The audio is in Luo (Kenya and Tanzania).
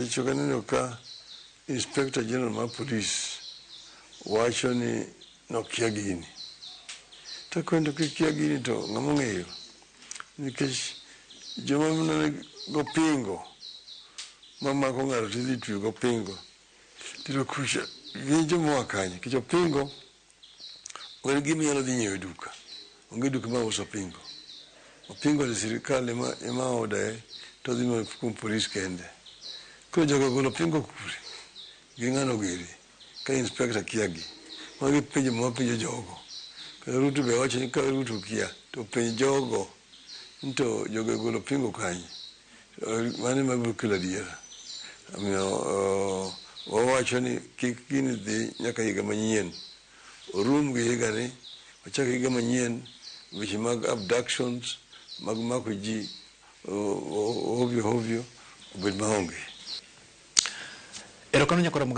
Nikech aneno ka Inspector General mar Police wacho ni nokia gini. To kendo kikia gini to ng'ama ong'eyo? Nikech joma ne gopingo mamako ng'ato tidhi tweyo gopingo tiro kucha gin joma oa kanye? Nikech opingo ok en gima inyalo dhi nyiewo e duka. Onge duka mauso opingo. Opingo ni sirikal ema odaye to odhi mana kuom polis kende. Koro jogo ogolo opingo kure? Gi ng'ano giri? Ka inspector kia gi. Magi penjo ma wapenjo jogo. Kata Ruto be wacho ni ka Ruto kia to penj jogo ni to jogo ogolo opingo kanye? Mano ema biro kelo adiera. Omiyo wawacho ni kik gini dhi nyaka higa manyien. Orum gi higani, wachak higa manyien, weche mag abductions, mag mako ji ovyo ovyo obed maonge. Erokamano nyakora.